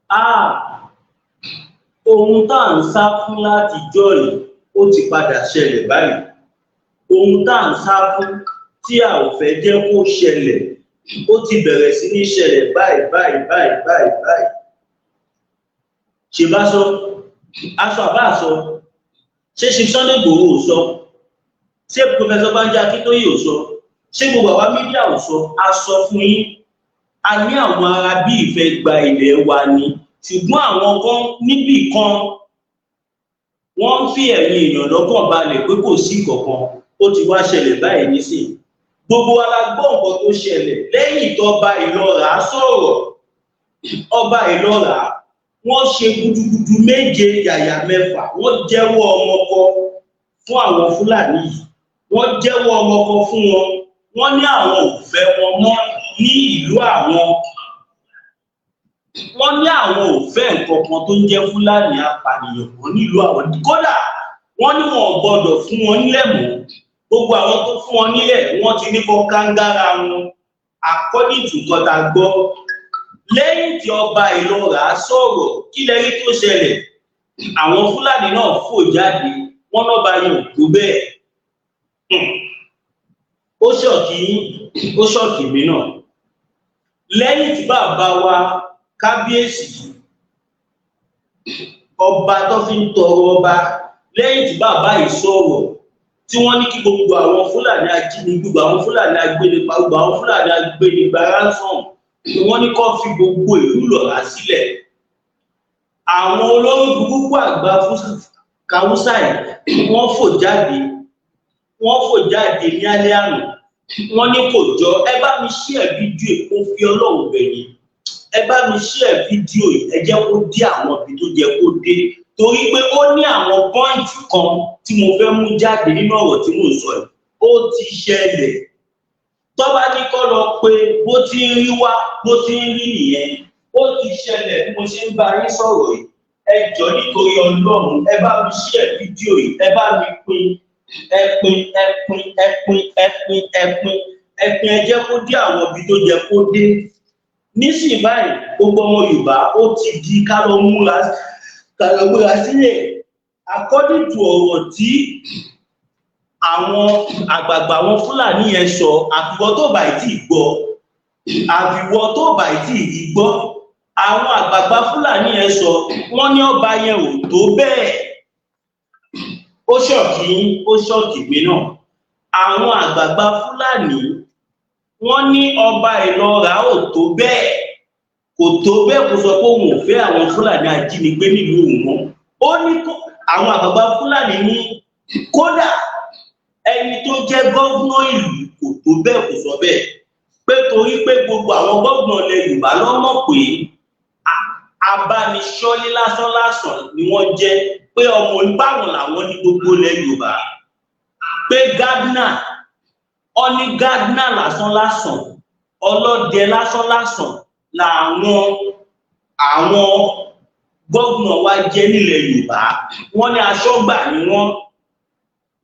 Háà! Ohun tá à ń sá fún látijọ́ yìí, ó ti padà ṣẹlẹ̀ báyìí. Ohun tá à ń sá fún, tí a ò fẹ́ jẹ́ kó ṣẹlẹ̀, ó ti bẹ̀rẹ̀ sí ní ṣẹlẹ̀ báyìí báyìí báyìí báyìí báyìí. Ṣe bá sọ aṣọ àbá àṣọ, ṣé ṣe Sunday Igboho ò sọ? Ṣé Professor Banji Akíntóyè ò sọ? Ṣé gbogbo àwa media ò sọ? A sọ fún yín, a ní àwọn ará bí ìfẹ́ gba ilẹ̀ wa ni, ṣùgbọ́n àwọn kan níbì kan, wọ́n ń fi ẹ̀mí èèyàn lọ́kàn balẹ̀ pé kò sí kankan. Ó ti wá ṣẹlẹ̀ báyìí nísìnyí. Gbogbo wa la gbọ́ nǹkan tó ṣẹlẹ̀ lẹ́yìn tọ́ba Ìlọ́ra sọ̀rọ̀. Ọba Ìlọ́ra, wọ́n ṣe gudugudu méje yàyà mẹ́fà, wọ́n jẹ́wọ́ ọmọ kọ fún àwọn Fúlàní yìí. Wọ́n jẹ́wọ́ ọmọ kọ fún wọn. Wọ́n ní àwọn ò fẹ́ wọn mọ́ ní ìlú àwọn. Wọ́n ní àwọn ò fẹ́ nǹkan kan tó ń jẹ́ Fúlàní apànìyàn mọ́ nílùú àwọn. Kódà, wọ́n ní wọn ò gbọ́dọ̀ fún wọn nílẹ̀ mọ́. Gbogbo àwọn tó fún wọn nílẹ̀, wọ́n ti ní kó kángára wọn, according to nǹkan tá a gbọ́. Lẹ́yìn tí ọba Ìlọ́ra sọ̀rọ̀, kí lẹ rí tó ṣẹlẹ̀? Àwọn Fúlàní náà fò jáde, wọ́n lọ́ba yẹn ò tó bẹ́ẹ̀. Ó shock yín, ó shock mi náà. Lẹ́yìn tí bàbá wa kábíyèsí, ọba tó fi ń tọrọ ọba, lẹ́yìn tí bàbá yìí sọ̀rọ̀, tí wọ́n ní kí gbogbo àwọn Fúlàní ajínigbé, gbogbo àwọn Fúlàní agbénipa, gbogbo àwọn Fúlàní agbénigba ransom, wọ́n ní kó fi gbogbo ìlú Ìlọ́ra sílẹ̀, àwọn olórí burúkú àgbà kàwúsà yìí, wọ́n fò jáde. Wọ́n fò jáde ní alẹ́ àná, wọ́n ní kò jọ. Ẹ bá mi share fídíò, kó fi Ọlọ́run bẹ̀yìn. Ẹ bá mi share fídíò yìí, ẹ jẹ́ kó dé àwọn ibi tó jẹ́ kó dé, torí pé ó ní àwọn point kan tí mo fẹ́ mú jáde nínú ọ̀rọ̀ tí mò ń sọ yìí. Ó ti ṣẹlẹ̀. Tọ́ba ní kọ́ lọ pé bó ti ń rí wá, bó ti ń rí nìyẹn. Ó ti ṣẹlẹ̀ bí mo ṣe ń bá yín sọ̀rọ̀ yìí. Ẹ jọ, nítorí Ọlọ́run, ẹ bá mi share fídíò yìí, ẹ bá mi pín, ẹ pín, ẹ pín, ẹ pín, ẹ pín, ẹ pín, ẹ pín. Ẹ jẹ́ kó dé àwọn ibi tó jẹ́ kó dé. Nísìnyí báyìí, gbogbo ọmọ Yorùbá, ó ti di ká lọ múra, ká lọ múra sílẹ̀, according to ọ̀rọ̀ tí àwọn àgbààgbà àwọn Fúlàní yẹn sọ. Àfiwọ́ tó bá tí ì gbọ́, àfiwọ́ tó bá tí ì rí gbọ́, àwọn àgbààgbà Fúlàní yẹn sọ, wọ́n ní ọba yẹn ò tó bẹ́ẹ̀. Ó shock yín, ó shock mi náà. Àwọn àgbààgbà Fúlàní, wọ́n ní ọba Ìlọra ò tó bẹ́ẹ̀, kò tó bẹ́ẹ̀ kó sọ pé òun ò fẹ́ àwọn Fúlàní ajínigbé nílùú òun mọ́. Ó ní kó àwọn àgbààgbà Fúlàní ní kódà ẹni tó jẹ́ governor ìlú kò tó bẹ́ẹ̀ kò sọ bẹ́ẹ̀, pé torí pé gbogbo àwọn governor ilẹ̀ Yorùbá ló mọ̀ pé abánisọ́lé lásán lásán ni wọ́n jẹ́, pé ọmọ oníbàwọ̀n làwọn ní gbogbo ilẹ̀ Yorùbá, pé gardener, ọní gardener lásán lásán, ọlọ́dẹ lásán lásán làwọn àwọn governor wa jẹ́ nílẹ̀ Yorùbá. Wọ́n ní aṣọ́gbà ni wọ́n.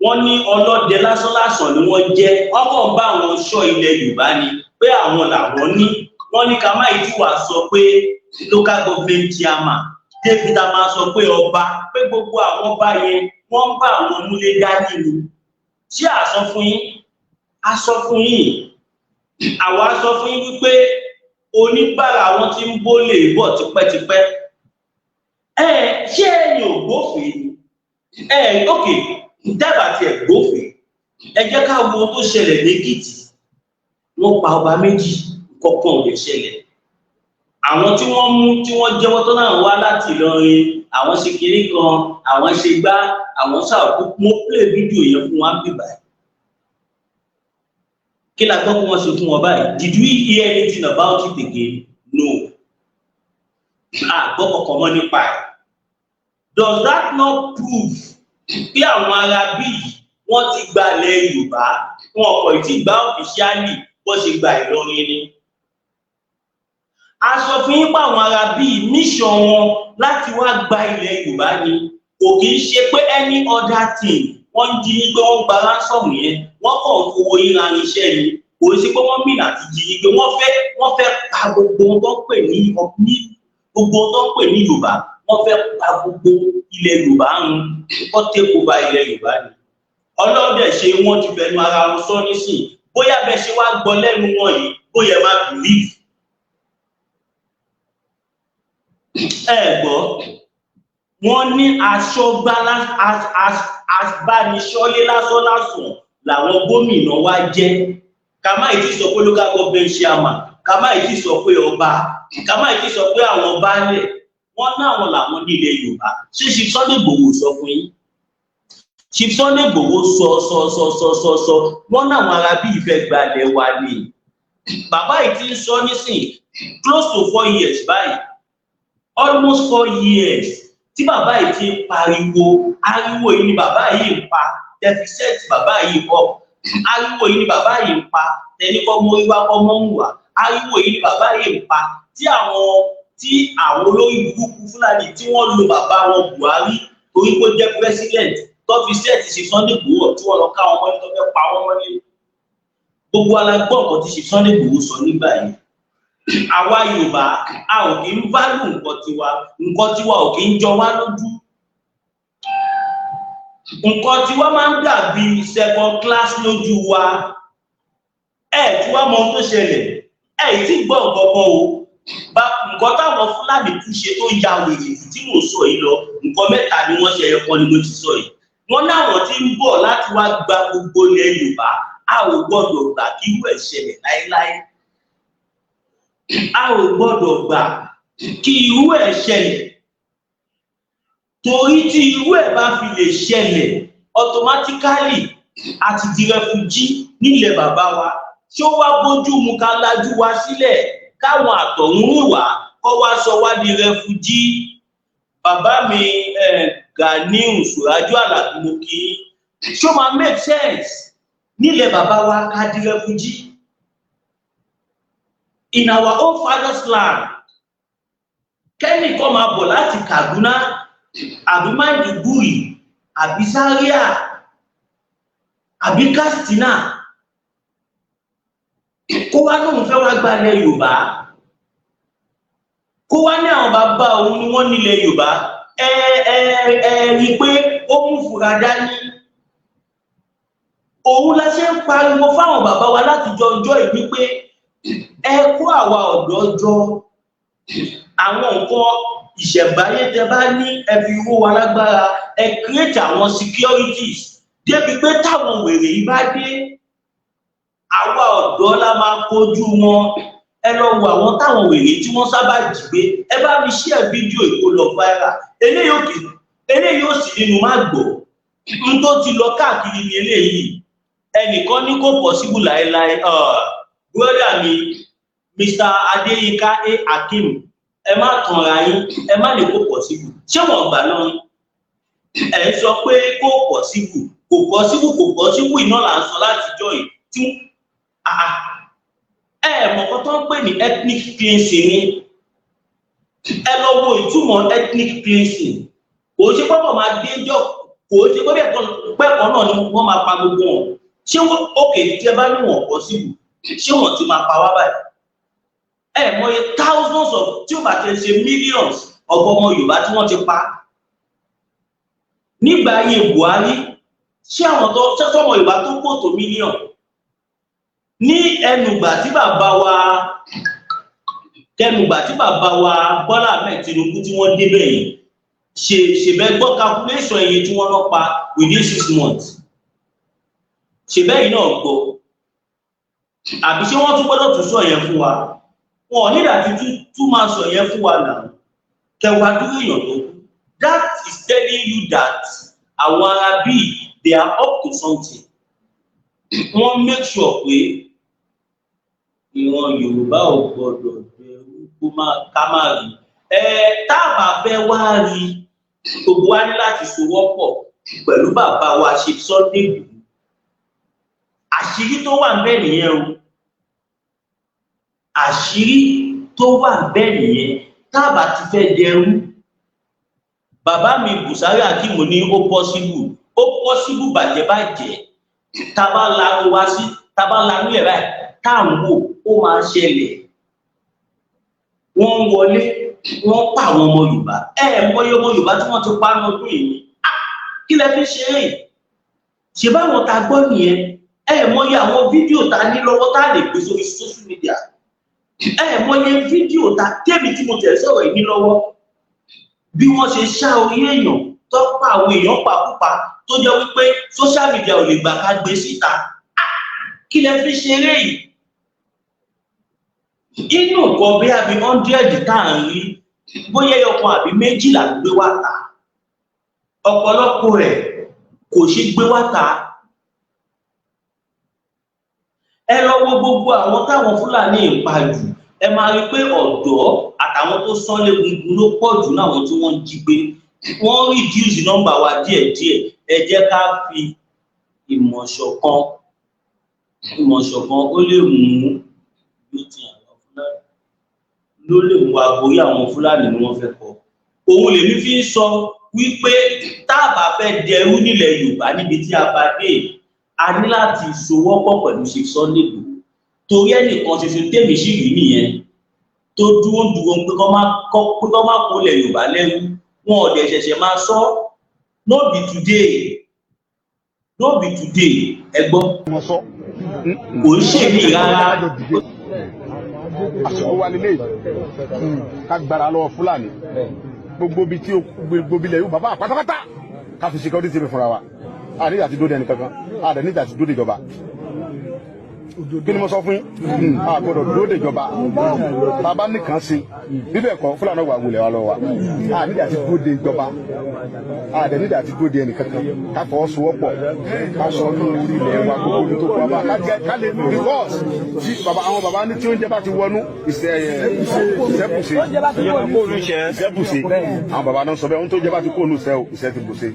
Wọ́n ní ọlọ́dẹ lásán lásán ni wọ́n jẹ́, ọkọ̀ bá àwọn ṣọ́ ilẹ̀ Yorùbá ni, pé àwọn làwọn ní. Wọ́n ní ká má ìtú wà sọ pé local government chairman, david a máa sọ pé ọba, pé gbogbo àwọn ọba yẹn, wọ́n ń bá àwọn múlé dání ni. Ṣé a sọ fún yín? A sọ fún yín. Àwa sọ fún yín wípé oníbàárà wọn ti ń bólè bọ̀ tipẹ́tipẹ́. Ẹ ṣé ẹ̀yin ò gbófin ẹ? Ok, dábàá tiẹ̀ gbófin, ẹ jẹ́ ká wo ohun tó ṣẹlẹ̀ lẹ́kìtì. Wọ́n pa ọba méjì, kọ̀ọ̀kan ò lè ṣẹlẹ̀. Àwọn tí wọ́n mú, tí wọ́n jẹ́wọ́ tó náà wá láti Ìlọrin, àwọn ṣe kinní kan, àwọn ṣe gbá, àwọn ṣàkó. Mo play fídíò yẹn fún wa bíbá. Kí la gbọ́ pé wọ́n ṣe fún wọn báyìí? Did we hear anything about it again? No, a gbọ́ kankan mọ́ nípa ẹ̀. Does that not prove pé àwọn ará bíi wọ́n ti gbalẹ̀ Yorùbá? Wọn kò tí gbà officially bó ṣe gba Ìlọrin ni. A sọ fún yín pé àwọn ará bíi mission wọn láti wá gba ilẹ̀ Yorùbá ni, kò kì í ṣe pé any other thing. Wọ́n ń jí yín pé wọ́n gba ransom yẹn, wọ́n kàn ń fowó yín ra iṣẹ́ ni. Kò sí pé wọ́n mìnà àti jí yín pé wọ́n fẹ́ pa gbogbo ohun tó ń pè ní Gbogbo tó ń pè ní Yorùbá, wọ́n fẹ́ pa gbogbo ilẹ̀ Yorùbá ń kọ́, take over ilẹ̀ Yorùbá ni. Ọlọ́dẹ̀ ṣe, wọ́n ti fẹnu ara wọn sọ nísìn. Bóyá bẹ́ẹ̀ ṣe wá gbọ́ lẹ́nu wọn yìí, bóyá ẹ máa believe. Ẹ gbọ́, wọ́n ní aṣọ́gbá abánisọ́lé lásán lásán làwọn gómìnà wa jẹ́. Ká má ì tí sọ pé local government chairman, ká má ì tí sọ pé ọba, ká má ì tí sọ pé àwọn baálẹ̀. Wọ́n náwọn làwọn nílẹ̀ Yorùbá. Ṣé Chief Sunday Igboho sọ fún yín? Chief Sunday Igboho sọ sọ sọ sọ sọ sọ, wọ́n náwọn ará bí ìfẹ́ gbalẹ̀ wa ni. Bàbá yìí ti ń sọ nísìn close to 4 years báyìí, almost 4 years tí bàbá yìí ti ń pariwo. Ariwo yìí ni bàbá yìí ń pa deficit. Bàbá yìí up, ariwo yìí ni bàbá yìí ń pa tẹni kọ́ mọ́ wíwá kọ́ mọ́ ń wà. Ariwo yìí ni bàbá yìí ń pa tí àwọn olórí burúkú Fúlàní tí wọ́n lo bàbá wọn Buhari torí pé ó jẹ́ president, tó fi set ṣe Sunday Igboho, tí wọ́n lọ ká wọn mọ́lé, tó fẹ́ pa wọ́n mọ́lé. Gbogbo alágbọ́n nǹkan tí ṣe Sunday Igboho sọ nígbà yìí. Àwa Yorùbá, a ò kí ń value nǹkan tiwa. Nǹkan tiwa ò kí ń jọ wá lójú. Nǹkan tiwa máa ń dàbí second class lójú wa. Ẹ tí wàá mọ ohun tó ṣẹlẹ̀, ẹ tí gbọ́ nǹkan kan o. Bá nǹkan táwọn Fúlàní tún ṣe tó ya wèrè jù tí mò ń sọ yìí lọ, nǹkan mẹ́ta ni wọ́n ṣe, ẹ̀kan ni mo ti sọ yìí. Wọ́n náwọn tí ń bọ̀ láti wá gba gbogbo ilẹ̀ Yorùbá. A ò gbọ́dọ̀ gbà kí irú ẹ̀ ṣẹlẹ̀ láéláé. A ò gbọ́dọ̀ gbà kí irú ẹ̀ ṣẹlẹ̀, torí tí irú ẹ̀ bá fi lè ṣẹlẹ̀, automatically a ti di refugee nílẹ̀ bàbá wa. Ṣé ó wá bójú mu ká lajú wa sílẹ̀ káwọn àtọ̀húnrìn wá kọ́ wá sọ wá di refugee? Bàbá mi, Ganiu Suraju Alabi, mo kí i. Ṣó máa make sense nílẹ̀ bàbá wa ká di refugee in our own father's land? Kẹ́nìkan máa bọ̀ láti Kaduna àbí Maiduguri àbí Zaria àbí Katsina, kó wá lóun fẹ́ wá gbalẹ̀ Yorùbá, kó wá ní àwọn bàbá òun ni wọ́n nílẹ̀ Yorùbá. Ẹ ẹ ẹ rí i pé ó mú fura dání. Òun la ṣe ń pariwo fáwọn bàbá wa láti jọ ọjọ́ ìwí pé ẹ kó àwa ọ̀dọ́ jọ. Àwọn nǹkan ìṣẹ̀ǹbáyé tẹ bá ní, ẹ fi owó wa lágbára, ẹ create àwọn securities débi pé táwọn wèrè yìí bá dé, àwa ọ̀dọ́ la máa kojú wọn. Ẹ lọ wo àwọn táwọn wèrè tí wọ́n sábà jí gbé. Ẹ bá mi share fídíò ìkó lọ viral. Eléyìí ò kì, eléyìí ò sì nínú má gbọ́ n tó ti lọ káàkiri ní eléyìí. Ẹnìkan ní kò possible láéláé. Brother mi, Mr Adéyínká A Hakeem, ẹ má tanra yín, ẹ má lè kó possible. Ṣé wọn gbà náà ẹ ń sọ pé kò possible, kò possible, kò possible? Iná là ń sọ látijọ́ yìí tí ẹ mọ̀ kọ́ tó ń pè ní ethnic cleansing ni. Ẹ lọ wo ìtumọ̀ ethnic cleansing. Kò ṣe pé wọ́n máa dé jọ, kò ṣe pé pẹ́ẹ̀kọ́ náà ni wọ́n máa pa gbogbo wọn. Ṣé wọ́n òkè tí ẹ bá ní wọn possible, ṣé wọ́n ti máa pa wá báyìí? Ẹ mọye thousands of, tí ó bá ti ṣe millions of ọmọ Yorùbá tí wọ́n ti pa nígbà ayé Buhari. Ṣé àwọn tó sọmọ Yorùbá tó kó tó mílíọ̀nù ní ẹnùgbà tí bàbá wa kẹnùgbà tí bàbá wa Bọ́lá Ahmed Tinubu tí wọ́n débẹ̀ yìí, ṣe ṣèbẹ́ gbọ́ calculation iye tí wọ́n lọ pa within 6 months? Ṣèbẹ́ yìí náà gbọ́ àbí ṣé wọ́n tún gbọ́dọ̀ tún sọ yẹn fún wa? Wọn ò nígbà tí tún máa sọ yẹn fún wa náà. Kẹwàá dúró èèyàn tó kú, that is telling you that àwọn ará bíi, they are up to something. Wọ́n make sure pé ìran Yorùbá ò gbọ́dọ̀ bẹ̀rù kó má ká má rí ẹ. Tá a bá fẹ́ wá rí, gbogbo wa ní láti sowọ́pọ̀ pẹ̀lú bàbá wa ṣe Sunday Igboho. Àṣírí tó wà ńbẹ̀ nìyẹn o, àṣírí tó wà ńbẹ̀ nìyẹn. Tá a bá ti fẹ́ dẹrú, bàbá mi Bùsárì Akíìmù ní ó possible, ó possible bàjẹ́bàjẹ́. Tá a bá lanu wá sí, tá a bá lanu lẹ̀ báyìí, tá à ń wò ó máa ṣẹlẹ̀. Wọ́n ń wọlé, Wọ́n pa àwọn ọmọ Yorùbá. Ẹ ẹ mọyì ọmọ Yorùbá tí wọ́n ti pa lọ́dún yìí ni. Kí lẹ fi ṣeré ṣe? Báwọn ta gbọ́ nìyẹn. Ẹ mọyì àwọn fídíò ta ní lọ́wọ́ tá a lè gbé sórí social media. Ẹ mọyì fídíò ta tèmi tí mo tẹ̀ sọ̀rọ̀ yìí ní lọ́wọ́, bí wọ́n ṣe ṣá orí èèyàn tó pa àwọn èèyàn pàkúpa, tó jẹ́ wípé social media ò lè gbà ká gbé síta. Kí lẹ fi ṣeré yìí? Inú nǹkan bí àbí 100 tá à ń rí, bóyá ẹyọkan àbí méjìlá gbé wá ta, ọ̀pọ̀lọpọ̀ rẹ̀ kò ṣe gbé wá ta. Ẹ lọ wo gbogbo àwọn táwọn Fúlàní ń pa jù, ẹ máa rí i pé ọ̀dọ́ àtàwọn tó sán légungun ló pọ̀ jù láwọn tí wọ́n ń jí gbé. Wọ́n reduce nọ́mbà wa díẹ̀díẹ̀. Ẹ jẹ́ ká fi ìmọ̀ ṣọ̀kan. Ìmọ̀ ṣọ̀kan ó lè mú bí ti àwọn Fúlàní ló lè mú wa borí àwọn Fúlàní ni wọ́n fẹ́ kọ́. Òun lèmi fi ń sọ wípé tá a bá fẹ́ dẹrú nílẹ̀ Yorùbá níbi tí a bá dé, a ní láti sowọ́pọ̀ pẹ̀lú Chief Sunday Igboho, torí ẹnìkan ṣoṣo tèmi sì rí nìyẹn tó dúró dúró pé kọ́ má kó lẹ̀ Yorùbá lẹ́rú. Wọn ò dẹ̀ ṣẹ̀ṣẹ̀ máa sọ. No be today, no be today. Ẹ gbọ́, kò ń ṣèmí rárá. Àsìkò wa lélẹ̀ ká gbára lọ́wọ́ Fúlàní. Gbogbo ibi tí gbogbo ilẹ̀ yóò bàbá pátápátá, ká fi security tv fúnra wa. A ní ìdàtí dóde ẹnì kankan, a dẹ̀ ní ìdàtí dóde ìjọba. Kí ni mo sọ fún yín? A gbọ́dọ̀ dóde ìjọba. Bàbá nìkan ṣe bíbẹ̀ kọ́, Fúlàní wà wulẹ̀ wa lọ́wọ́ wa. A ní ìdàtí dóde ìjọba, a dẹ̀ ní ìdàtí dóde ẹnì kankan. Ká fọwọ́sowọ́pọ̀, ká sọ ní orí ilẹ̀ wa, gbogbo ibi tó kọ́ wa ká lè, because tí bàbá, àwọn bàbá ní tí oúnjẹ bá ti wọnú, ìṣẹ́bùṣe ìṣẹ́bùṣe. Àwọn bàbá náà sọ bẹ́ẹ̀, ohun tó jẹ́ bá ti kó ònú ìṣẹ́ o, ìṣẹ́ ti bùṣe.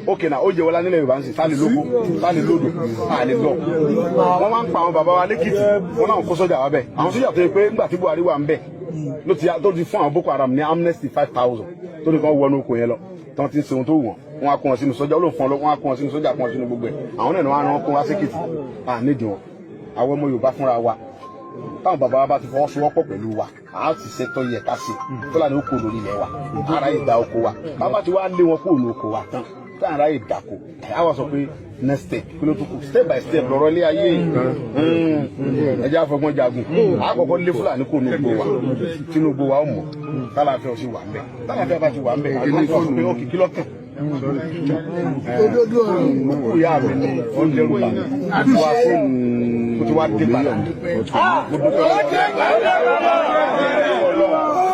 Ókè náà, ó jẹ́ wọlá nílẹ̀ Yorùbá ń sìn, sáà lè lóko, sáà lè lódò, sáà lè lọ. Wọ́n máa ń pa àwọn bàbá wa lẹ́kìtì, wọ́n náà kó sọ́jà wa bẹ̀. Àwọn sójà tó yẹ pé ńgbà tí Buhari wà ń bẹ̀ ló ti tó ti fún àwọn Boko Haram ní amnesty 5,000, tó ní kàn wọnú oko yẹn lọ, tí wọ́n ti ń ṣe ohun tó wù wọ́n. Wọ́n á kó wọn sínú sọ́jà, ó lò fún wọn, wọ́n á kó wọn sínú sọ́jà, kó wọn sínú gbogbo ẹ̀. Àwọn náà ni wọ́n á rán kó wá sékìtì. À nídìí wọn. Àwọn ọmọ Yorùbá fúnra wa, táwọn bàbá wa bá ti fọwọ́sowọ́pọ̀ pẹ̀lú wa, a ti ṣètò yẹ ká ṣe. Fúlàní ó kó lórí ilẹ̀ wa, ara yìí da oko wa. Bàbá ti wá lé wọn kó lóko wa tán, táwọn ará yìí dàkó, a wá sọ pé next step, kí ló tó kù? Step by step lọ́rọ̀ ilé ayé. Ẹ jẹ́ àfọgbọ́n jagun. Àkọ́kọ́ lé Fúlàní kó ní gbó wa, Tinubu wa ó mọ̀ tálàfẹ́ ò sì wà ń bẹ̀. Tálàfẹ́ bá ti wà ń bẹ̀, àgbọn sọ pé ó kìkí lọ́kàn. Òdodo ọ̀rọ̀. Òkú ìyá mi ni ó ń dẹ́rù bà mí. Wá fóònù, ó ti wá dé padà. Mo dúpẹ́ lọ́wọ́.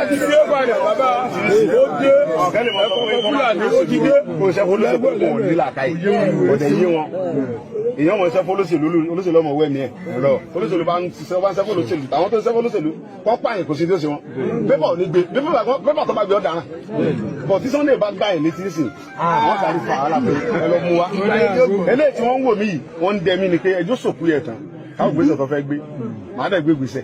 Ti dé padà, bàbá, ó dé. Ẹkọ Fúlàní, ó ti dé. Kò ṣe fọlọ́sẹ̀ pé kò ní làákàyè, kò dẹ̀ yé wọn. Èèyàn mọ̀ ṣe fọlọ́sẹ̀lú, olóṣèlú ọmọ wẹ̀ mí ẹ̀ lọ. Olóṣèlú bá ń ṣiṣẹ́, bá ń ṣe fọlọ́sẹ̀lú. Àwọn tó ń ṣe fọlọ́sẹ̀lú kọ́ pààyàn, kò sí tó ṣe wọn. Pépà ò ní gbé pépà, tó bá gbé ọ̀daràn bọ̀. Tí Sunday bá gbà ẹ̀ létí sìn, wọ́n sáré fà á lápẹ́ ẹ lọ mú wa. Eléyìí tí wọ́n ń wò mí yìí, wọ́n ń dẹ mí ni pé ẹjọ́ sòkú yẹ̀ tán, káwọn gbèsè tó fẹ́ gbé, màá dẹ̀ gbé gbèsè.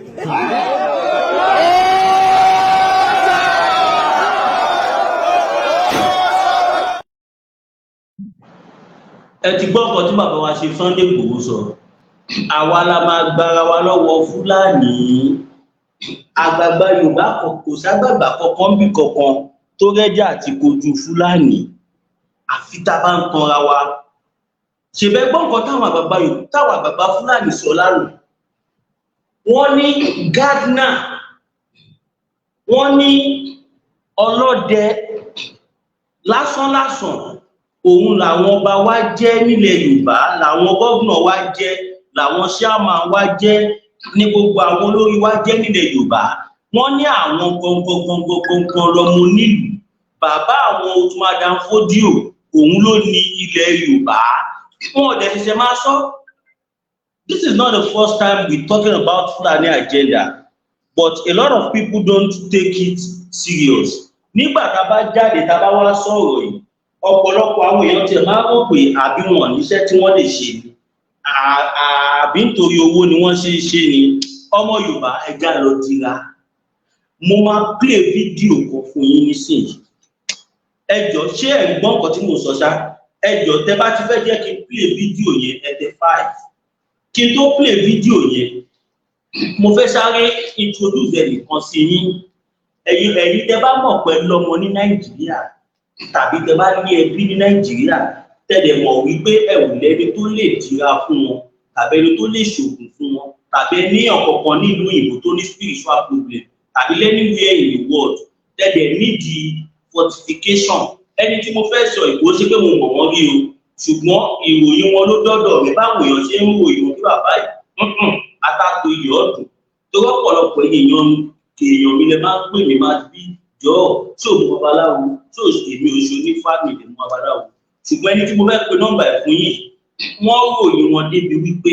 Ẹ ti gbọ́ nǹkan tí bàbá wa ṣe Sunday Igboho sọ. Àwa la máa gbára wa lọ́wọ́ Fúlàní. Àgbààgbà Yorùbá kan, kò ságbàgbà kankan bí kankan tó rẹ́jà àti kojú Fúlàní, àfi tá a bá ń tanra wa. Ṣèbẹ́ gbọ́ nǹkan táwọn àgbààgbà Yorùbá, táwọn àgbààgbà Fúlàní sọ lánàá? Wọ́n ní gardener, wọ́n ní ọlọ́dẹ lásánlàsàn òun làwọn ọba wa jẹ́ nílẹ̀ Yorùbá, làwọn gómìnà wa jẹ́, làwọn chairman wa jẹ́, ní gbogbo àwọn olórí wa jẹ́ nílẹ̀ Yorùbá. Wọ́n ní àwọn gangan gangan gangan lọmọ onílùú. Bàbá àwọn Usman Dan Fodio, òun ló ní ilẹ̀ Yorùbá. Wọn ò dẹ̀ ṣẹ̀ṣẹ̀ máa sọ. This is not the first time we talking about Fulani agenda, but a lot of people don't take it serious. Nígbà tá a bá jáde, tá a bá wá sọ̀rọ̀ yìí, ọ̀pọ̀lọpọ̀ àwọn èèyàn tiẹ̀ máa ń rò pé àbí wọn níṣẹ́ tí wọ́n lè ṣe ni, àbí nítorí owó ni wọ́n ṣe ń ṣe ni. Ọmọ Yorùbá, ẹja lọ dira. Mo máa play fídíò kan fún yín nísìnyí. Ẹ jọ, ṣé ẹ ń gbọ́ nǹkan tí mo sọ ṣá? Ẹ jọ, tẹ bá ti fẹ́ jẹ́ kí n play fídíò yẹn, ẹ tẹ 5. Kí n tó play fídíò yẹn, mo fẹ́ sáré introduce ẹnìkan sí yín. Ẹ̀yin tẹ́ bá mọ̀ pé lọ́mọ ní Nàìjíríà tàbí tẹ́ bá ní ẹbí ní Nàìjíríà, tẹ́lẹ̀ mọ̀ wípé ẹ ò lẹ́ni tó lè dira fún wọn tàbí ẹni tó lè ṣògùn fún wọn tàbí ní ọ̀kọ̀ọ̀kan nílùú òyìnbó tó ní spiritual problem tàbí anywhere in the world, tẹ́lẹ̀ nídìí fortification, ẹni tí mo fẹ́ sọ ìkó ṣe pé mo mọ̀ wọ́n rí o, ṣùgbọ́n ìròyìn wọn ló dọ́dọ̀ mi. Báwo èèyàn ṣe ń ròyìn wọn bí bàbá yìí àtàkùn iyọ̀ ọ̀dùn torí ọ̀pọ̀lọpọ̀ èèyàn mi lè máa ń pè mí, máa bí jọ tí ò mú babaláwo tí ò èmi ò ṣe ní family mú babaláwo. Ṣùgbọ́n ẹni tí mo fẹ́ pe nọ́mbà ẹ̀ fún yìí, wọ́n ròyìn wọn débi wípé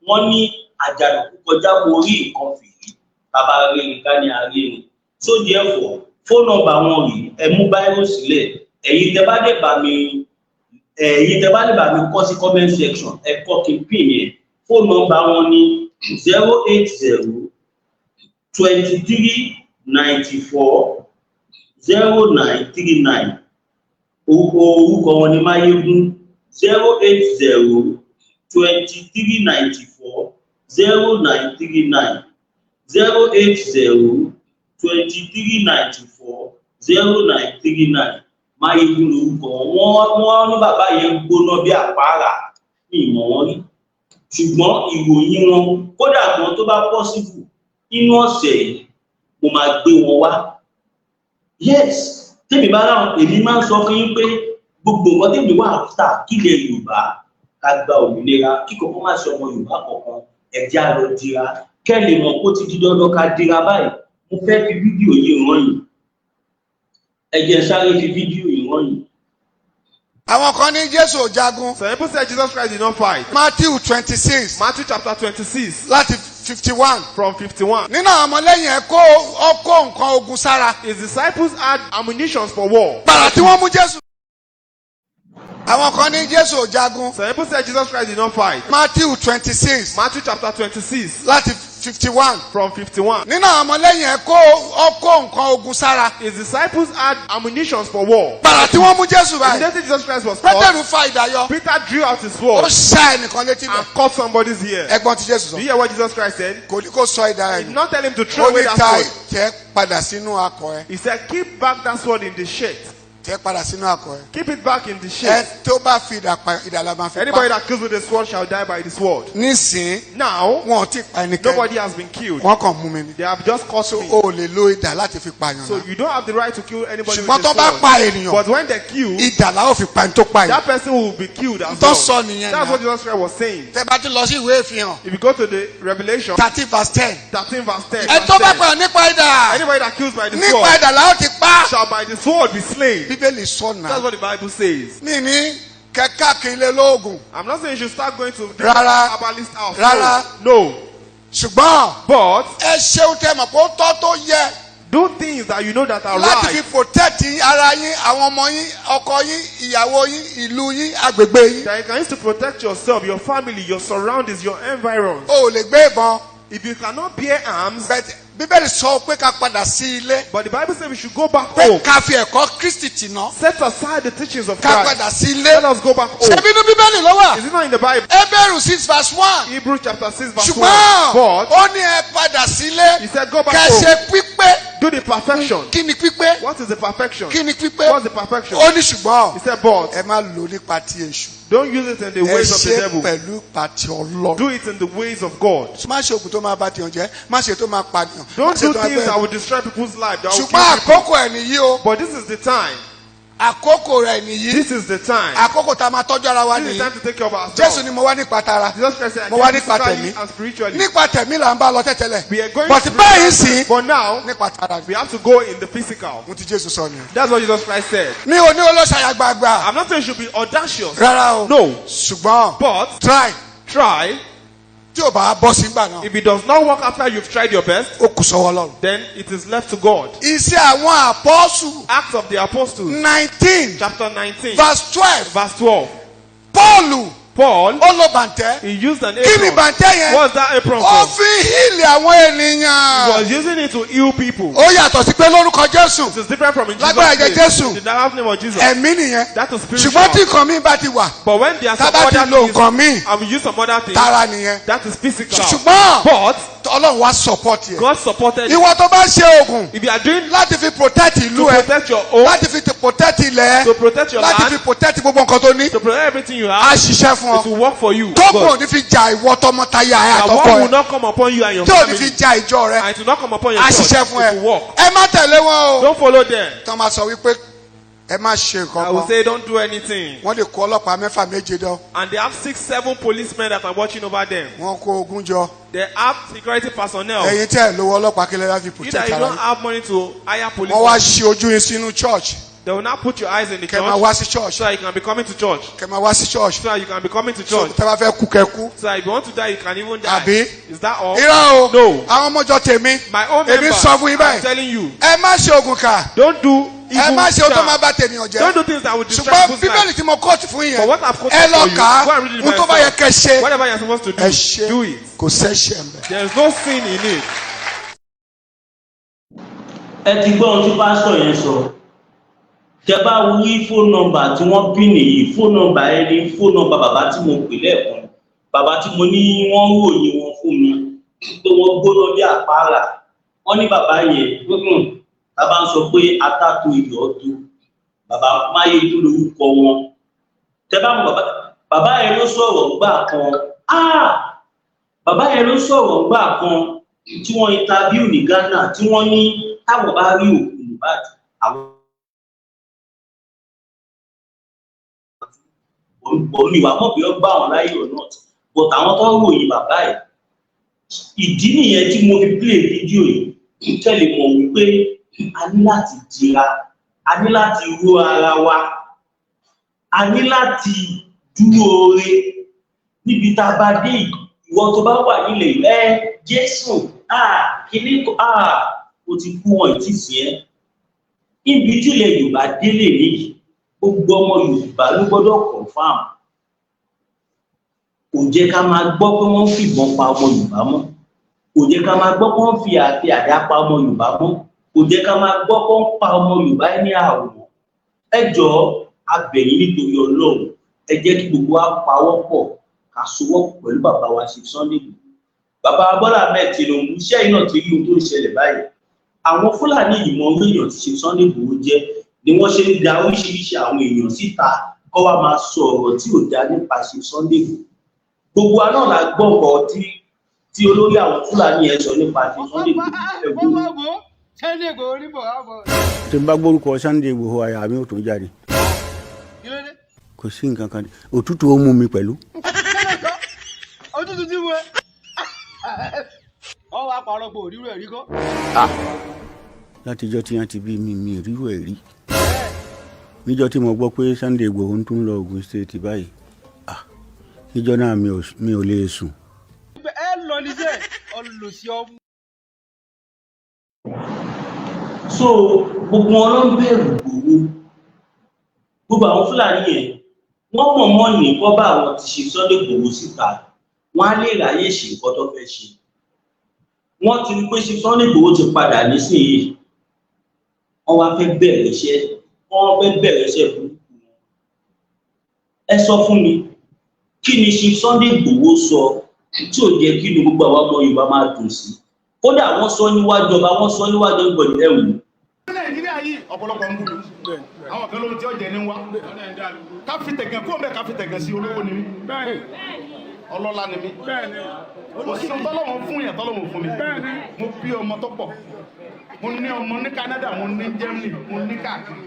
wọ́n ní àjànàkú kọjá mo rí nǹkan fìrí, bàbá rere ká ní arére. So therefore, phone number wọn rèé. Ẹ mú báírò sílẹ̀. Ẹ̀yin tẹ́ bá lè bá mi kọ sí comment section, ẹ kọ kí n pin yẹn. Phone number wọn ní 08023940939. Orúkọ wọn ní Máyégún. 08023940939, 08023940939. Máyégún lorúkọ wọn. Wọ́n ní bàbá yẹn gbóná bí àpárá. Ní ìmọ̀ wọn rí, ṣùgbọ́n ìròyìn wọn, kódà gan tó bá possible nínú ọ̀sẹ̀ yìí, mo máa gbé wọn wá. Yes, tèmi bá ráwọn, èmi máa ń sọ fún yín pé gbogbo nǹkan tèmi wà áfítà, kílẹ̀ Yorùbá ká gba òmìnira, kí kọ̀ọ̀kan má ṣe ọmọ Yorùbá kọ̀ọ̀kan, ẹ̀jẹ̀ á lọ dira kẹ́ lè mọ̀ kó ti di dandan ká dira báyìí. Mo fẹ́ fi fídíò yìí rán yìí. Ẹ jẹ́ sáré fi fídíò yìí rán yìí. Àwọn kan ní Jésù ò jagun. Some people said Jesus Christ did not fight. Matthew 26, Matthew chapter 26 láti 51. from 51. Nínú àwọn ọmọlẹ́yìn ẹ̀ kó ọkọ̀ nǹkan ogun sára. His disciples had ammunitions for war. Gbàrà tí wọ́n mú Jésù. Àwọn kan ní Jésù ò jagun. Some people said Jesus Christ did not fight. Matthew 26, Matthew chapter 26 láti 51. from 51. Nínú àwọn ọmọlẹ́yìn ẹ̀ kó ọkọ̀ nǹkan ogun sára. His disciples had ammunitions for war. Gbàrà tí wọ́n mú Jésù báyìí, Immediately Jesus Christ was caught, Pétérù fa idà yọ. Peter drew out his Ó sword ṣá ẹnìkan létí bẹ̀. and cut somebody's ear. Ẹ gbọ́ n tí Jésù Do sọ. you hear what Jesus Christ said? Kò ní kó sọ idà He rẹ̀ did nù. not tell him to throw Ó away ní that ta sword. tẹ́ padà sínú akọ ẹ. He said, "Keep back that sword in the sheath." Tẹ́ padà sínú akọ ẹ. Keep it back in the Ẹ sheath. tó bá fi idà pa, idà la máa fi Anybody pa. that kills with the sword shall die by the sword. Nísìnyí, Now, wọn ò tí ì pa ẹnikẹ́ni. nobody has been killed. Wọ́n kàn mú mi ni. They have just caught So me. o ò lè lo idà láti fi pààyàn So náà. you don't have the right to kill anybody Ṣùgbọ́n with tó a bá sword. pa ènìyàn, But when they kill, idà la ó fi pa ẹni tó pa ènìyàn. that person will be killed as Tó well. sọ nìyẹn That's náà. what Jesus Christ was saying. Tẹ́ bá ti lọ sí ìwé ìfihàn If you go to the Revelation 13 verse 10. 13 verse 10, Ẹ tó bá verse 10, pààyàn nípa idà, anybody that kills by the nípa sword idà la ó ti pa. shall by the sword be slain. Bíbélì sọ That's náà. what the Bible says. Mi ní kẹ́kẹ́ kiri lóògùn. I'm not saying you should start going to the Rárá. herbalist house. Rárá. No. No. Ṣùgbọ́n But ẹ ṣeun tẹ́ mọ̀ pé ó tọ́ tó yẹ do things that you know that are láti fi right. protect ara yín, àwọn ọmọ yín, ọkọ yín, ìyàwó yín, ìlú yín, agbègbè yín. That you can use to protect yourself, your family, your surroundings, your environs. O ò lè gbé ìbọn. If you cannot bear arms, But Bíbélì sọ pé ká padà sí ilé. but the Bible says we should go back Pé home. ká fi ẹ̀kọ́ Kristi tì ná. Set aside the teachings of Ká Christ. padà sí ilé. Let us go back home. Ṣebí inú Bíbélì ló wà? Is it not in the Bible? Hébérù 6 verse 1. Hebrews chapter 6 verse 1. Ṣùgbọ́n But ó ní ẹ padà sílé. he said, go back Kẹ́ home. ṣe pípé. Do the perfection. Kí ni pípé? What is the perfection? Kí ni pípé? What's the perfection? Ó ní ṣùgbọ́n He said, but ẹ má lò nípa ti èṣù. don't use it in the Ẹ ways of the ṣe devil. pẹ̀lú ipa ti Ọlọ́run. Do it in the ways of God. Má ṣe oògùn tó máa bá tìyàn jẹ́, má ṣe tó máa pànìyàn, má Don't ṣe do tó máa things gbẹ. that will destroy people's life. That will Ṣùgbọ́n kill people. àkókò ẹ̀ nìyí o. But this is the time. Àkókò rẹ̀ nìyí. This is the time. Àkókò tá a máa tọ́jú ara wa This is nìyí. the time to take care of ourselves. Jésù ni mo wá nípa tara. Jesus Christ said, I Mo wá came nípa physically tẹ̀mí. and spiritually. Nípa tẹ̀mí là ń bá lọ tẹ́tẹ́lẹ̀. We are going But báyìí sí But now, nípa tara. we have to go in the physical. Mo ti Jésù sọ nìyẹn. That's what Jesus Christ said. Mi ò ní olóṣàyà gbàgbà. I'm not saying you should be audacious. Rárá o. No. Ṣùgbọ́n But try, try. tí ò bá bọ́ sí gbà náà, If it does not work after you've tried your best, ó kù sọ́wọ́ Ọlọ́run. then it is left to God. Iṣẹ́ àwọn àpọ́sù Acts of the Apostles, 19 chapter 19, verse 12. verse 12. Pọ́ọ̀lù Paul, ó lo bàǹtẹ́. he used an Kí ni apron. bàǹtẹ́ yẹn? What's that apron Ó for? fi heal àwọn He ènìyàn. was using it to heal people. Ó yàtọ̀ sí pé lórúkọ Jésù. It is different from in Jesus' Lágbára ẹ̀jẹ̀ name. Jésù. In the name of Jesus. Ẹ̀mí nìyẹn. That is spiritual. Ṣùgbọ́n tí nǹkan mi bá ti wà, But when there are tá some bá ti other lo things, nǹkan míì, and we use some other things, tara nìyẹn. that is physical. Ṣùgbọ́n But Ọlọ́run wá support yẹ. God supported it. Ìwọ tó bá ṣe oògùn If you are doing láti fi protect ìlú to ẹ, protect your own, láti fi protect ilẹ̀ ẹ, to protect your láti land, fi protect gbogbo nǹkan tó ní, to protect everything you á have, ṣiṣẹ́ fún it ọ. will work for you. Tó kùn ò God. ní fi ja ìwọ tọmọtaya ẹ That àtọkọ one will ẹ, not come upon you and your tí ò ní family, fi ja ìjọ rẹ, and it will not come upon your á church. ṣiṣẹ́ fún It will ẹ. work. Ẹ má tẹ̀lé wọn o. Don't follow them. Tí wọ́n máa sọ wípé ẹ má ṣe nǹkan I will kan, say, don't do anything. wọ́n lè kó ọlọ́pàá mẹ́fà, méje dán. And they have six, seven policemen that are watching over them. Wọ́n kó ogun jọ. They have security personnel. Ẹ̀yin tẹ́ ẹ̀ lówó ọlọ́pàá, kí lè láti You protect that you ara don't yín? have money to hire Wọ́n wá policemen, ṣí ojú yín sínú church. they will now put your eyes in the Kẹ́ máa church wá sí church. so that you can be coming to church. Kẹ́ máa wá sí church. So that you can be coming to So church. tẹ́ bá fẹ́ kú, kẹ́ kú. So that if you want to die, you can even die. Àbí? Is that all? Irọ́ o. No. Àwọn ọmọjọ tèmi, My own èmi member, sọ fún yín I'm báyìí, telling you, ẹ má ṣe oògùn kà. don't do Ẹ evil má ṣe ohun tó charm. máa bá tènìyàn jẹ́. Don't do things that will destroy Ṣùgbọ́n people's Bíbélì life. tí mo quote fún yín But yẹn, what I've quoted ẹ lọ for you, kà á. go and read it Ohun by tó bá yẹ yourself. kẹ́ ṣe, Whatever you're supposed to ẹ do, ṣe. do it. Kò sẹ́ṣẹ̀ ń bẹ̀. There is no sin in it. Ẹ ti gbọ́ ohun tí pásítọ̀ yẹn sọ. Tẹ bá rí phone number tí wọ́n pín nìyí, phone number yẹn ní phone number bàbá tí mo pè lẹ́ẹ̀kan, bàbá tí mo ní wọ́n ròyìn wọn fún mi pé wọ́n gbóná bí àpárá. Wọ́n ní bàbá yẹn, bàbá ń sọ pé atáto iyọ̀ tó bàbá Máyégún lórúkọ wọn. Tẹ bá mọ bàbá, bàbá yẹn ló sọ̀rọ̀ gbà kan. Ah, bàbá yẹn ló sọ̀rọ̀ gbà kan tí wọ́n interview ní Ghana, tí wọ́n ní táwọn bá rí òkú Mohbad, àwọn bọ̀mí wà mọ̀ bí wọ́n gbà wọ́n láyé or not, but àwọn tó ń ròyìn bàbá ẹ̀, ìdí nìyẹn tí mo fi play fídíò yìí, kẹ́ lè mọ̀ wípé a ní láti dira, a ní láti ró ara wa, a ní láti dúró re níbi tá a bá dé yìí. Ìwọ tó bá wà nílẹ̀ yìí, ẹ Jésù, ah, kíní, ah, o ti kú, wọn ì tí sí ẹ. Níbi tí ilẹ̀ Yorùbá délé nìyí, gbogbo ọmọ Yorùbá ló gbọ́dọ̀ confirm. Kò jẹ́ ká máa gbọ́ pé wọ́n ń fìbọn pa ọmọ Yorùbá mọ́, kò jẹ́ ká máa gbọ́ pé wọ́n fi àti àdá pa ọmọ Yorùbá mọ́, kò jẹ́ ká máa gbọ́ pé wọ́n pa ọmọ Yorùbá ní àwòrán. Ẹ jọ̀ọ́, a bẹ̀ yín nítorí Ọlọ́run, ẹ jẹ́ kí gbogbo wa pawọ́ pọ̀, ká sowọ́pọ̀ pẹ̀lú bàbá wa ṣe Sunday Igboho, bàbá Bọ́lá Ahmed Tinubu. Iṣẹ́ yìí náà ti rí ohun tó ń ṣẹlẹ̀ báyìí. Àwọn Fúlàní ìmọ̀ èèyàn ti ṣe Sunday Igboho jẹ́ ni wọ́n ṣe ń da oríṣiríṣi àwọn èèyàn síta kọ́ wa máa sọ ọ̀rọ̀ tí ò dá nípa ṣe Sunday Igboho. Gbogbo wa náà la gbọ́ nǹkan tí olórí àwọn Fúlàní yẹn sọ nípa ṣe Sunday Igboho. Ẹ wò ó. Tí n bá gbórúkọ Sunday Igboho, àyà mi ò tún jáde. Kò sí nǹkan kan, òtútù ó mú mi pẹ̀lú. Òtútù tí mo ẹ ọ wá parọ́ pé òrírò ẹ̀rí kọ́. Látijọ́ tí wọ́n ti bí mi, mi ò rírò ẹ̀ rí. Níjọ́ tí mo gbọ́ pé Sunday Igboho ń tún lọ Ogun State báyìí, ah, níjọ́ náà mi ò lè sùn. Ẹ lọ níṣẹ́ ọlùsí ọmọ. So gbogbo wọn ló ń bẹ̀rù Ìgbòho. Gbogbo àwọn Fúlàní yẹn, wọ́n mọ̀ mọ́ ní kọ́ bá àwọn ti ṣe Sunday Ìgbòho síta, wọ́n á lè ráyè ṣe nǹkan tó fẹ́ ṣe. Wọ́n ti rí pé ṣe Sunday Ìgbòho ti padà nísìnyìí, wọ́n wá fẹ́ bẹ̀rẹ̀ iṣẹ́, wọ́n fẹ́ bẹ̀rẹ̀ iṣẹ́ burúkú wọn. Ẹ sọ fún mi, kí ni ṣe Sunday Ìgbòho sọ tí ò jẹ́ kí inú gbogbo àwọn ọmọ Yorùbá máa dùn sí? Kódà wọ́n sọ níwájú ọba, wọ́n sọ níwájú ọgbọ̀n. Ẹ wò ó. Nàìjíríà yìí, ọ̀pọ̀lọpọ̀ ń bú mi. Àwọn kan lóhun tí ó jẹ ní wá ká fi tẹ̀gàn kó mẹ́, ká fi tẹ̀gàn sí. Olówó ni mí, ọlọ́lá ni mí. Kò sí ohun tọ́lọ́wọ́n fún yẹn tọ́lọ́wọ́n fún mi. Mo bí ọmọ tó pọ̀. Mo ní ọmọ ní Canada, mo ní Germany, mo ní káàkiri.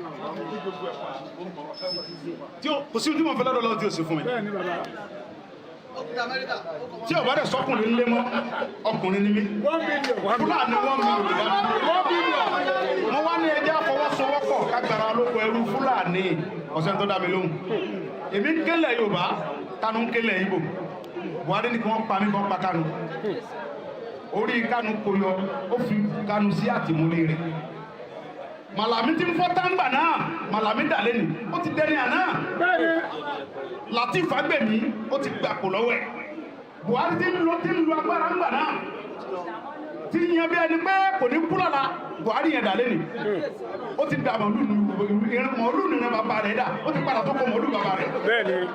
Tí kò sí ohun tí mo fẹ́ lọ́dọ̀ lọ́wọ́ tí o sì fún mi. Tí o bá dẹ̀ sọ́kùnrin ńlẹ́ mọ́, ọkùnrin ni mí. Fúlàní 1 million. Mo wá ní ẹjẹ́ àfọwọ́sowọ́pọ̀ kágbára olóko ẹrú Fúlàní. Ọ̀sẹ̀ tó dá mi lóhùn, èmi ń kélẹ̀ Yorùbá, Kánú ń kélẹ̀ Ìgbò. Buhari ní kí wọ́n pa mí, kí wọ́n pa Kánú. Orí Kánú kò yọ, ó fi Kánú sí àtìmọ́lé rẹ̀. Màlàmí ti ń fọ́ táǹgbà náà, Màlàmí dà lẹ́nu, ó ti dẹni àná. Lateef Fagbemi, ó ti gbàpò lọ́wọ́ ẹ̀. Buhari ti ń lo agbára ńgbà náà. Tí yan bí ẹni pé kò ní kú lọ́la, Buhari yẹn dà lẹ́nu. Ó ti dà màlúù nù, màlúù nínú bàbá rẹ̀ dà, ó ti padà tó kọ màlúù bàbá rẹ̀.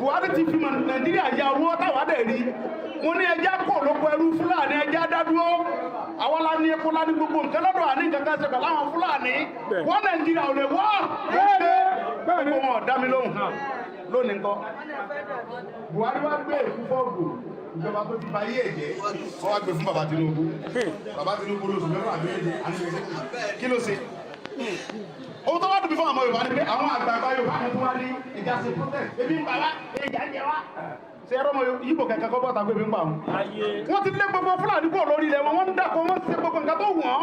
Buhari ti fi Nàìjíríà ya owó táwa dẹ̀ rí. Mo ní ẹja kọ̀ lóko ẹrú Fúlàní, ẹja dádúró. Àwọn la ní epo, la ní gbogbo nǹkan lọ́dọ̀, àní nǹkan kan ṣe pẹ̀lú àwọn Fúlàní. Wọ́n Nàìjíríà ò lè wọ́. Gbogbo wọn ò dá mi lóhùn. Lónìí ńkọ́, Buhari wá gbé èkú fọ́ọ̀gù ìjọba tó ti ba ayé ẹ̀jẹ̀, wọ́n wá gbé fún bàbá Tinubu. Bàbá Tinubu lóṣù 6 àbí 7, kí ló ṣe? Ohun tó wá dùn mí fún àwọn Yorùbá ni pé àwọn àgbààgbà Yorùbá kan tó wá ní ìjà ṣe protest, ebi ń pa wá, ìjà ń jẹ wá. Ṣe ẹ̀rọ ọmọ Yíbò kẹ̀kẹ́ kọ́ bọ́ta pé ebi ń pa wọn? Wọ́n ti lé gbogbo Fúlàní kúrò lórí ilẹ̀ wọn, wọ́n ń dàkọ, wọ́n ń ṣe gbogbo nǹkan tó wù wọ́n.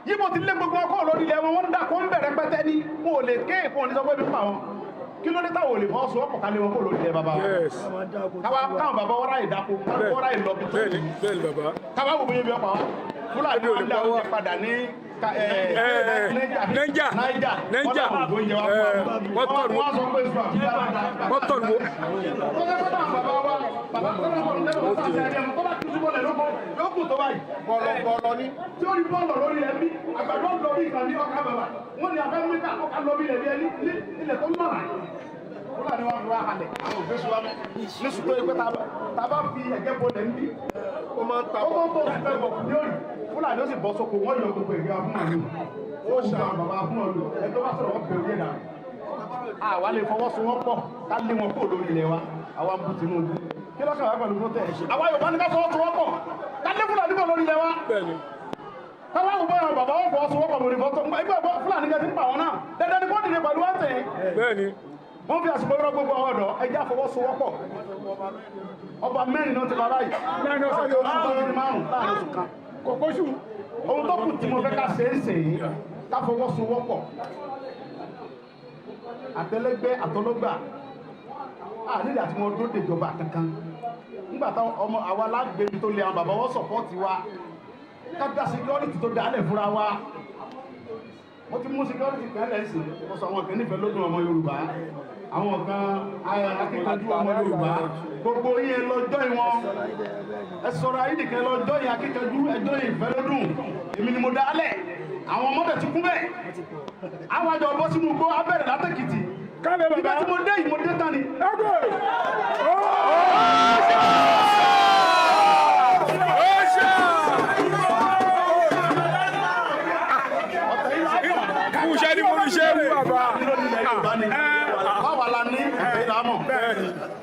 Yíbò ti lé gbogbo wọn kúrò lórí ilẹ̀ wọn, wọ́n ń dàkọ, ń bẹ̀rẹ̀ pẹ́tẹ́ ní wọn ò lè ké èkó ní sọ pé ebi ń pa wọn. Kí ló dé táwọn ò lè fọwọ́ sowọ́pọ̀ ká lé wọn kúrò lórí ilẹ̀ bàbá wa? Káwọn bàbá wọn ráyè dáko, káwọn ráyè lọ bí tó, káwọn wò bóyá ibi ọ̀pá wa. Fúlàní wọn dá oúnjẹ padà ní Niger. Niger. Niger. Wọ́n tọ̀nù. Wọ́n sọ pé sọ Wọ́n tọ̀nù wo. Bàbá tó lọ́kọ̀ lọ́kọ̀ tó ṣe ẹ̀rọ tó bá tún túbọ̀ lẹ̀ lóko yóò kù tó báyìí bọ̀lọ̀bọ̀lọ̀ ni tí ó rí bọ́ọ̀lù lórí ẹbí àgbàdo lọ bí ìkànnì ọkà bàbà wọ́n ní afẹ́ mẹ́ta ọkà lọ bí ilẹ̀ bí ẹni ilẹ̀ tó lọ́ra. Fúlàní wọn fi wá halẹ̀, àwọn òfin sùn wọn ní sùn tó yẹ pé tá a bá fi ẹ̀gẹ́ bọ̀ lẹ̀ ń bí ó máa ń ta ó tó ń fẹ́ bọ̀ ní òrì. Fúlàní ó sì bọ́ sóko, wọ́n yọ gbogbo ìgbà fún màlúù, ó ṣe àwọn bàbá fún ọlù ẹ tó bá sọ̀rọ̀ wọ́n bẹ̀rù yẹn náà. Àwa lè fọwọ́sowọ́pọ̀ ká lé wọn kúrò lórí ilẹ̀ wa. Àwa ń bú Tinubu, kí lọ́kàn wá pẹ̀lú protest? Àwa Yorùbá ní ká fọwọ́sowọ́pọ̀ ká lé Fúlàní kúrò lórí ilẹ̀ wa. Káwá wò bóyá bàbá wọn fọwọ́sowọ́pọ̀ lórí fọ́tò ẹgbẹ́ ọgbọ́n Fúlàní kẹ́ ti ń pa wọn náà, dandan ni kó dìde pẹ̀lú wọn tẹ̀. Wọ́n fi àsìkò yọrọ gbogbo àwọn ọ̀dọ́, ẹjẹ́ àfọwọ́sowọ́pọ̀. Ọba mẹ́rin náà ti bàbá yìí Láàrin ọ̀sẹ̀ kan. láàrin márùn-ún, láàrin oṣù kan kòkóṣù. Ohun tó kù tí mo fẹ́ ká ṣe é ṣe é, ká fọwọ́sowọ́pọ̀, àtẹlẹgbẹ́ àtọlọ́gbà ànílẹ àti wọn dóde ìjọba kankan nígbà táwọn ọmọ àwa lágbèbí tó lé àwọn bàbá wọn support wa, ká dá security tó dálẹ̀ fúnra wa. Mo ti mú security kan lẹ́sìn, mo sọ àwọn kan nífẹ̀ẹ́ lódùn ọmọ Yorùbá, àwọn kan akíkanjú ọmọ Yorùbá. Gbogbo yín ẹ lọ join wọn, ẹ sọ̀rọ̀ ayé nìkan, ẹ lọ join akíkanjú, ẹ join ìfẹ́ lódùn. Èmi ni mo dálẹ̀, àwọn ọmọdé ti kún bẹ́ẹ̀. Àwọn àjọ bọ́ sínú igbó abẹ́rẹ́ látẹ̀kìtì. Kábẹ́ Ibi bàbá. tí mo dé yìí, mo dé tán ni. Ẹgbẹ́. Kúṣẹ́ ni mo fi ṣe é wú bàbá. Báwa la ní ìfẹ́ ìdámọ̀,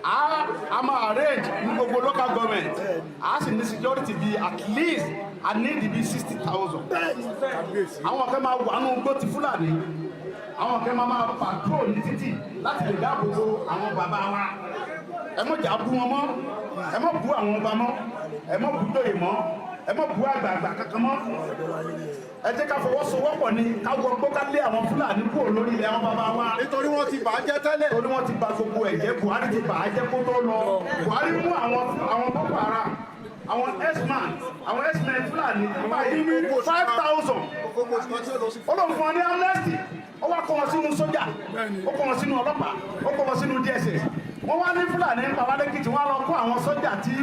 a máa arrange ní gbogbo local government, a sì ní security bíi at least I need bíi 60,000. Àwọn kan máa wà nínú igbó ti Fúlàní, àwọn kan máa patrol ní títì láti lè dáàbò bo àwọn bàbá wa. Ẹ mọ̀ jà bú wọn mọ́, ẹ mọ̀ bú àwọn ọba mọ́, ẹ mọ̀ bú dòye mọ́, ẹ mọ̀ bú àgbààgbà kankan mọ́. Ẹ jẹ́ ká fọwọ́sowọ́pọ̀ ni, ká wọ gbó, ká lé àwọn Fúlàní kúrò lórí ilẹ̀ àwọn bàbá wa. Nítorí wọ́n ti bà á jẹ́ tẹ́lẹ̀. Torí wọ́n ti bà gbogbo ẹ̀jẹ̀. Buhari ti bà á jẹ́ kó tó lọ. Buhari mú àwọn Boko Haram, àwọn x-man, àwọn x-men Fúlàní báyìí 5,000. Ó lóun fún wọn ní amnesty, ó wá kó wọn sínú sójà, ó kó wọn sínú ọlọ́pàá, ó kó wọn sínú DSS. Wọ́n wá ní Fúlàní ń pa wá lẹ́kìtì, wọ́n á lọ kó àwọn sójà tí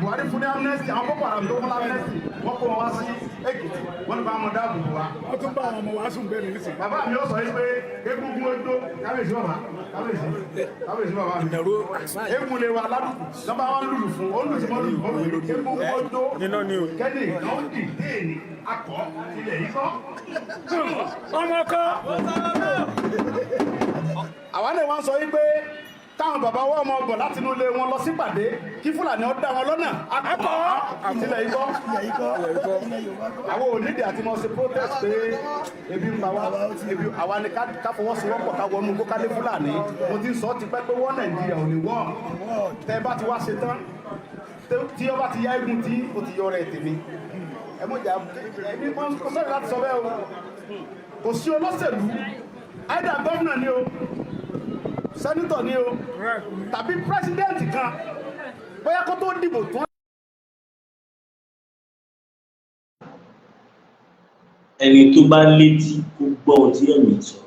Buhari fún ní amnesty, àwọn Boko Haram tó fún ní amnesty, wọ́n kó wọn wá sí Èkìtì, wọ́n ní bá wọn dáàbò bò wá. Wọ́n tún bá àwọn ọmọ wa sùn bẹ́ẹ̀ nísìnyí. Bàbá mi ó sọ yìí pé egungun ojó. Kábíyèsí bàbá, kábíyèsí, kábíyèsí bàbá mi. Egun lè wa ládùúgbò lọ́ba wa ń lùlù fún ó lù sí mọ́ lùlù fún egungun ojó. Iná ni o. Kẹ́ni kan dìde ní akọ tilẹ̀ yìí kọ́. Ọmọ kan. Àwa náà wá ń sọ yìí pé táwọn bàbá wa ọmọ bọ̀ láti inú ilé wọn lọ sípàdé, kí Fúlàní ó dá wọn lọ́nà, akọ tilẹ̀ yìí kọ́. Àwọn onídìí àti mọ̀ ṣe protest pé ebi ń pa wá, ebi àwa ni ká fọwọ́sowọ́pọ̀, ká wọnú kó ká lé Fúlàní. Mo ti ń sọ ti pẹ́ pé wọ́n Nàìjíríà ò ní wọ́n. Tẹ́ bá ti wá ṣe tán, tí ọba ti yá egun tí ó ti yọ rẹ̀ tèmi, ẹ mọ̀ jà ẹbí kò sọ̀rọ̀ láti sọ bẹ́ẹ̀ o. Kò sí olóṣèlú, either governor ni o, senator ni o, tàbí president kan, bóyá kó tó dìbò tán. Ẹni tó bá létí kó gbọ́ ohun tí ẹ̀mí sọ.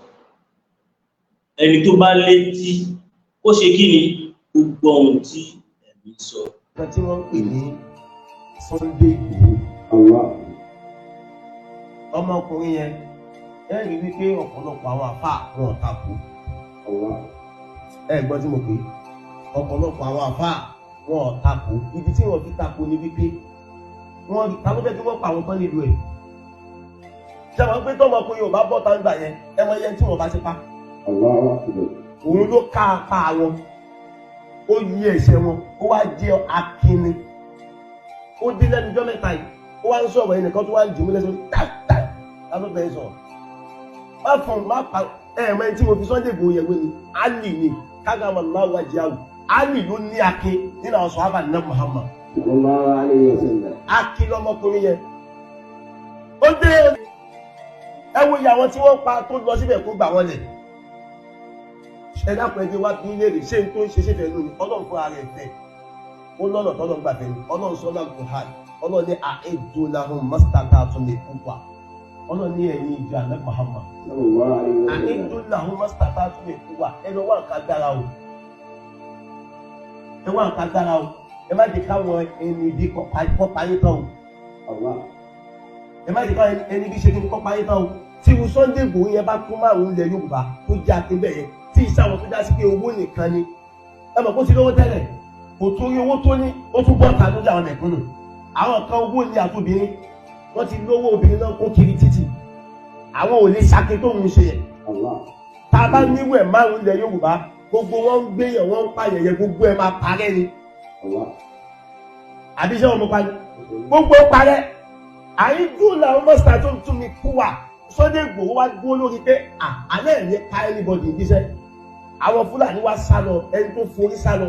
Ẹni tó bá létí kó ṣe kí ni? Kó gbọ́ ohun tí ẹ̀mí sọ. Nǹkan tí wọ́n ń pè ní Sunday Igboho. Ọmọkùnrin yẹn, ẹ rí wípé ọ̀pọ̀lọpọ̀ àwọn àfáà wọn ò takò. Ẹ gbọ́ tí mo pè é, ọ̀pọ̀lọpọ̀ àwọn àfáà wọn ò takò. Ibi tí wọ́n fi takò ni wípé wọ́n ta ló fẹ́ kí wọ́n pa àwọn tán nílùú ẹ̀. Ṣé àwọn pé tọmọkùnrin ò bá bọ́ tá ń gbà yẹn, ẹ mọ iye tí wọ́n bá ti pa. Òun ló ká apá wọn, ó yí ẹ̀ṣẹ̀ wọn, ó wá jẹ́ akínni. Ó dé lẹ́nu ọjọ́ mẹ́ta yìí, ó wá ń sọ̀rọ̀, ẹnìkan tó wá ń dìímú lẹ́sẹ̀ tá tá tá ló bẹ̀rẹ̀ sọ̀rọ̀. Má fún má pa ẹ̀ mọ ẹni tí mo fi Sunday Igboho yẹn wé ni Ali ni kágàmọ̀ láwùjọ àwù. Ali ló ní akin nínú àwọn sọ̀hábà ní Muhammad. Akin lọmọkùnrin yẹn. Ó dé, ẹ wo iye àwọn tí wọ́n pa tó lọ síbẹ̀ kó gbà wọ́n lẹ̀. Ẹ dákun, ẹ jẹ́ wá bí léèrè, ṣé n tó ń ṣe ṣe fẹ́ lónìí? Ọlọ́run fúnra rẹ̀ fẹ́ ó lọ́nà tọ́lọ́ gbà fẹ́ ni. Ọlọ́run sọ́nà Buhari, Ọlọ́run ní a'iddu lahum mastata'tum min quwwa. Ọlọ́run ní ẹ̀yin ìjọ àná Muhammad, a'iddu lahum mastata'tum min quwwa. Ẹ lọ wá nǹkan dára o, ẹ wá nǹkan dára o. Ẹ má jẹ́ káwọn ẹni ibi kọ́pa yín tán o. Ẹ má jẹ́ káwọn ẹni ibi ṣe kí ni kọ́pa yín tán o. Tí irú Sunday Igboho yẹn bá tún márùn-ún ilẹ̀ Yorùbá tó jẹ́ akínbẹ̀ yẹn, tí iṣẹ́ àwọn tó já sí pé owó nìkan ni, ẹ mọ̀ kó ti lówó tẹ́lẹ̀, kò torí owó tó ní ó tún bọ́ ta lójú àwọn mẹ̀kúnnù. Àwọn kan owó ní àtòbìnrin, wọ́n ti lówó, obìnrin náà kó kiri títì, àwọn ò lè ṣakin tó ń ṣe yẹn. Tá a bá níwẹ̀ márùn-ún ilẹ̀ Yorùbá, gbogbo wọn ń gbéyàn, wọn ń pààyàn yẹn, gbogbo ẹ máa parẹ́ ni. Àbí iṣẹ́ wọn mo pa ni gbogbo parẹ́. Àyíjú làwọn mọ́sítà tó ń tún mi kú wà. Sunday Igboho wá dúró lórí pé àlẹ́ ẹ̀ ní ká anybody níṣẹ́. Àwọn Fúlàní wá sá lọ, ẹni tó forí sá lọ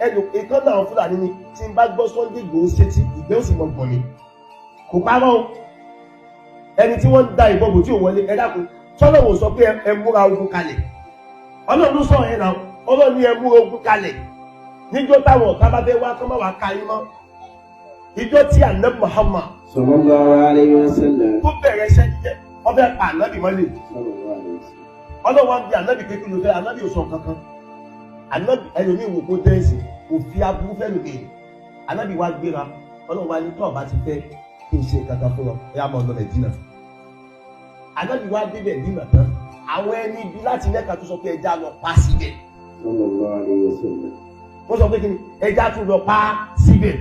ẹnu ìkan náà, àwọn Fúlàní ni tí n bá gbọ́ Sunday Igboho sétí, ìgbẹ́ òsì mọ̀ gbọ̀n mi. Kò parọ́ o. Ẹni tí wọ́n ń da ìbọn bò tí ò wọlé, ẹ dákun, sọ́nà wò sọ pé ẹ múra ogun kalẹ̀? Ọlọ́run ló sọ yẹn náà. Ọlọ́run ní ẹ múra ogun kalẹ̀ níjọ́ táwọn ọ̀tá bá fẹ́ wá kọ́ má wàá ka yín mọ́. Ìjọ tí Ànábì Muhammad Sallallahu alayhi wa sallam. tó bẹ̀rẹ̀ iṣẹ́ jíjẹ́, wọ́n fẹ́ pa Ànábì mọ́lẹ̀. Ọlọ́run wá bí Ànábì pé kí ló fẹ́. Ànábì ò sọ kankan. Ànábì ẹlòmíì wò kó dẹ́sì kò fi aburú fẹ́ lòmíì. Ànábì wá gbéra, Ọlọ́run wá ní tó ọba ti fẹ́ kí n ṣe kankan fún wọn, ẹ yá máa lọ Mẹdínà. Ànábì wá débẹ̀ dínà tán, àwọn ẹni ibi láti Mẹ́ka tó sọ pé ẹja lọ pa síbẹ̀. Sallallahu alayhi wa sallam. Wọ́n sọ pé kí ni, ẹja tún lọ pa síbẹ̀.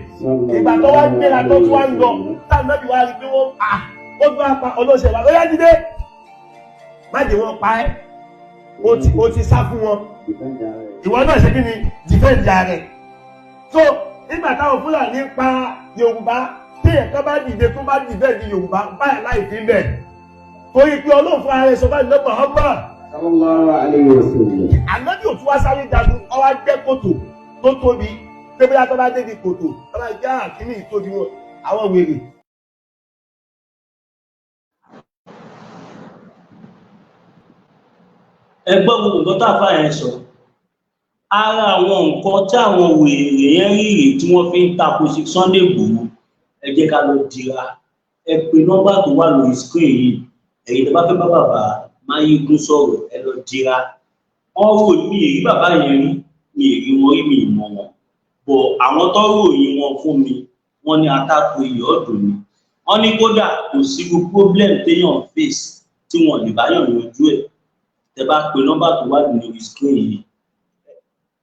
Ìgbà tó wá gbéra tó tún wá ń lọ, táwọn Ànábì wá rí pé wọ́n à ó tún wá pa ọlọ́sẹ̀ wa, ó yá dídé, má jẹ́ wọ́n pa ẹ́. Ó ti sá fún wọn, ìwọ náà ṣe kí ni, defend rẹ̀. So nígbà táwọn Fúlàní pa Yorùbá, téèyàn kan bá dìde tó bá defend Yorùbá báyà láì fi ń bẹ̀, torí pé Ọlọ́run fún ara ẹ̀ sọ báyìí lọ́pọ̀ Muhammad. Sallallahu alayhi wa sallam. Ànábì ò tún wá sáré jagun, ó wá gbẹ́ kòtò tó tóbi tébíyá tó bá débi kòtò tó bá jẹ́ àkíní ìtóbi wọn àwọn wèrè. Ẹ gbọ́ gbogbo nǹkan tá a fà yẹn sọ. Ara àwọn nǹkan tí àwọn wèrè yẹn rí rèé tí wọ́n fi ń tako sí Sunday Igboho. Ẹ jẹ́ ká lọ dira. Ẹ pe nọ́mbà tó wà lórí screen yìí. Ẹ̀yin tó bá fẹ́ bá bàbá Máyégún sọ̀rọ̀, ẹ lọ dira. Wọ́n rò mí èrí bàbá yẹn rí mi, èrí wọn rí mi, ìmọ̀ wọn bọ̀. Àwọn tó ròyìn wọn fún mi, wọ́n ní atáko iyọ̀ ọ̀dùn ni wọ́n ní. Kódà kò sí problem téèyàn face tí wọ́n lè bá yàn yanjú ẹ̀ tẹ bá pe nọ́mbà tó wà lórí screen yìí.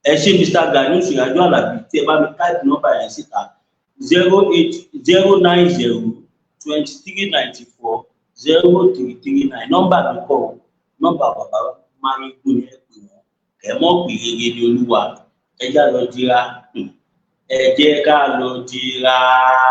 Ẹ ṣé, Mr Gani Siraju Alabi, tí ẹ bá mi type nọ́mbà yẹn síta: 0809023940339. Nọ́mbà mi kọ́ o, nọ́mbà bàbá Máyégún ni. Ẹ pè wọ́n, ẹ mọ̀ pé rere ni Olúwa. Ẹ já lọ dira, ẹ jẹ́ ká lọ dira.